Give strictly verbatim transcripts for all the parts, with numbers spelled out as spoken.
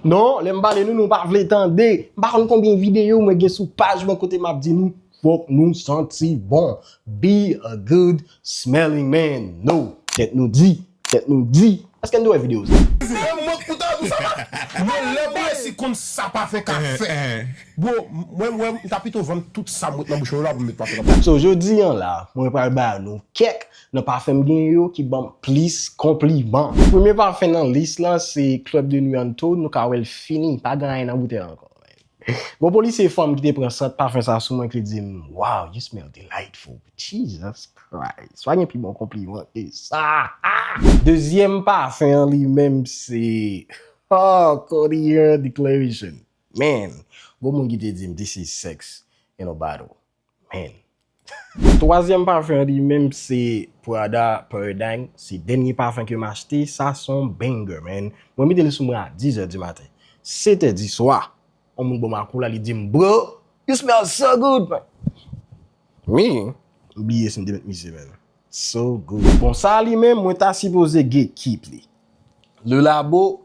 Non, lè m pale nou, nou pa vle tande. M pa konn konbyen videyo mwen gen sou paj mwen kote m ap di nou, fòk nou santi bon. Be a good smelling man. No, tèt nou di, tèt nou di. Èske n dwe wè videyo sa? E mwen k pou ta di w sa pa. Mwen lè m resi konn sa pa fè ka fè. Bro, mwen, mwen, m ta pito vann tout sa m wet nan bouch mwen la pou m met pafen nan bouch. So, jodi an la, mwen pral ba nou kèk nan pafen m gen yo ki ban m plis konpliman. Premye pafen nan lis lan se Club de Nuit Anto, nou ka wè l fini, pa gen anyen nan boutèy la ankò. Gon polisye fanm ki te pran sant pafen sa sou mwen ki li di m, "Wow, you smell delightful." Jesus Christ. Pa gen pi bon konpliman ke sa. Dezyèm pafen an li menm se, oh, Cody Declaration. Man, gon moun ki te di m, "This is sex in a bottle." Man. Twazyèm pafen an li menm se Prada Paradoxe. Se dènye pafen ke m achte. Sa se yon banger, man. Mwen mete li sou mwen a dizè di maten. Setè di swa, yon moun ban m akoula, li di m, "Bro, you smell so good, man." Men, m bliye si m te met misye, man. So good. Bon, sa li menm, mwen ta sipoze gatekeep li. Le Labo,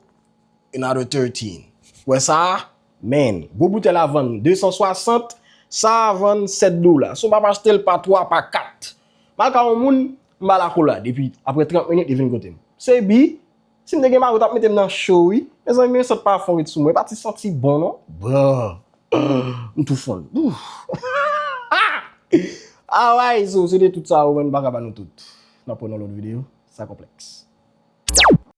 another thirteen. Wè sa a? Man, gwo boutèy la vann de san swasant, sa a vann sèt dola. Si w p ap achte l pa twa, pa kat. M al ka yon moun, m ba l akolad, epi apre trant minit, li vin kote m. Se bi, si m te gen mari, w t ap mete m nan cho, wi. Mezanmi, men sant pafen ret sou mwen, e pa ti santi bon, non. Bro, m tou fann. Ouf. Alright, so, se te tout sa, ou menm, m pa ka ba nou tout. N ap wè nan lòt videyo. Sa konplèks.